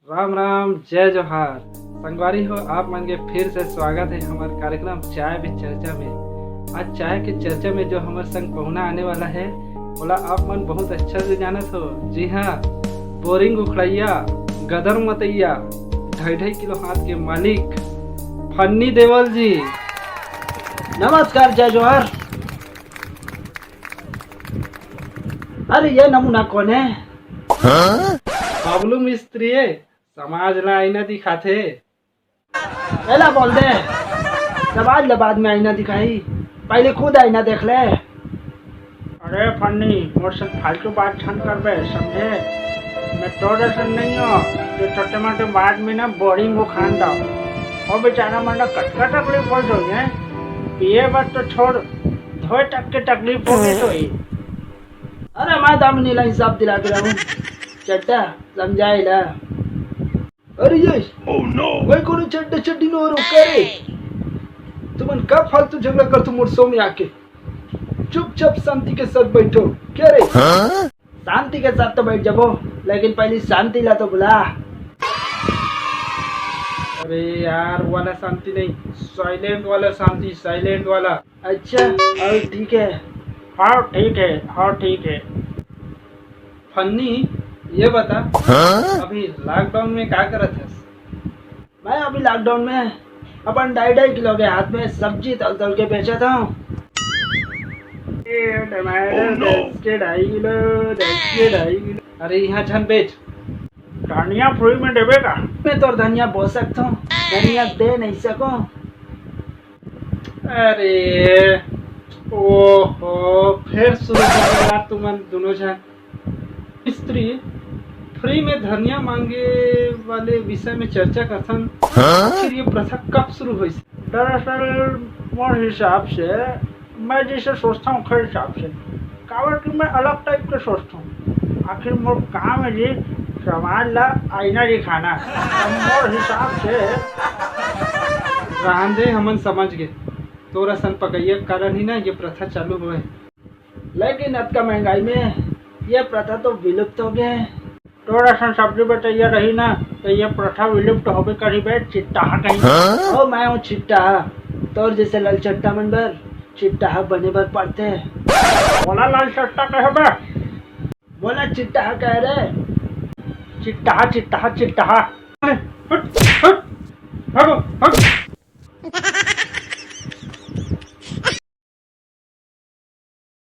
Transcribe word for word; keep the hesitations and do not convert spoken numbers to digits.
राम राम, जय जोहार। संगवारी हो, आप मन के फिर से स्वागत है हमारे कार्यक्रम चाय भी चर्चा में। आज चाय के चर्चा में जो हमारे संग पहुना आने वाला है, ओला आप मन बहुत अच्छा से जानत हो। जी हाँ, बोरिंग उखड़ैया, गदर मतैया, ढाई ढाई किलो हाथ के मालिक फन्नी देवल जी। नमस्कार, जय जोहार। अरे, ये नमूना कौन है? बबलू मिस्त्री है, समाज ला आईना दिखाथे। एला बोल दे, समाज ला बाद में आईना दिखाही, पहले खुद आईना देख ले। अरे फन्नी, मोर संग फालतू बात झन करबे, समझे? मैं तोर असन नहीं हो, जो छोटे मोटे बात में ना बोरिंग उखान दो। वो बेचारा मन ला कतका तकलीफ हो गई है, पिए बर तो छोड़, धोए तक के तकलीफ हो गई तो ही। अरे मैं दामिनी ला हिसाब दिला के रहूं, चड्डा समझाए ला। अरे ये, oh no, वही कोनो चड्डा चड्डी नो रो करे। तुमन कब फालतू झगड़ा करथो मोर सो में आके? चुपचाप शांति के साथ बैठो। क्या रे? हाँ? शांति के साथ तो बैठ जाबो, लेकिन पहली शांति ला तो बुला। अरे यार, वाला शांति नहीं, साइलेंट वाला शांति, साइलेंट वाला। अच्छा, और ठीक है। हाँ ठीक है, हाँ ठीक है। फन्नी, ये बता, हाँ? अभी लॉकडाउन में का करत हस? मैं अभी लॉकडाउन में अपन ढाई ढाई किलो के हाथ में सब्जी तल तल के बेचत हूँ। ए, टमाटर, oh no, दस के ढाई किलो, दस के ढाई किलो। अरे यहाँ झन बेच। धनिया फ्री में देबे का? मैं तोर धनिया बो सकत हूँ, धनिया दे नहीं सकूँ। अरे, ओहो, फिर शुरू कर दिया यार तुमन दोनों झन। स्त्री फ्री में धनिया मांगे वाले विषय में चर्चा करथन। हाँ? आखिर ये प्रथा कब शुरू हुई? दरअसल मोर हिसाब से, मैं जैसे सोचता हूँ, खैर हिसाब से, काबर कि मैं अलग टाइप के सोचता हूँ। आखिर मोर काम है जी समाज ला आईना दिखाना। अब मोर हिसाब से रहन दे, हमन समझ गए। तोर असन पकैया के कारण ही ना ये प्रथा चालू हुए। लेकिन अतका महंगाई में ये प्रथा तो विलुप्त हो गया है। तोर असन सब्जी बेचैया रही ना, तो ये प्रथा विलुप्त होबे करही बे, चिट्टाहा कहीं। हाँ? ओ, मैं हूँ चिट्टाहा, तोर जैसे ललचट्टा मन बर चिट्टाहा बने बर पड़थे। बोला ललचट्टा कहे बे? बोला चिट्टाहा कहे रे। चिट्टाहा, चिट्टाहा, चिट्टाहा। हट, हट, भागो, भागो।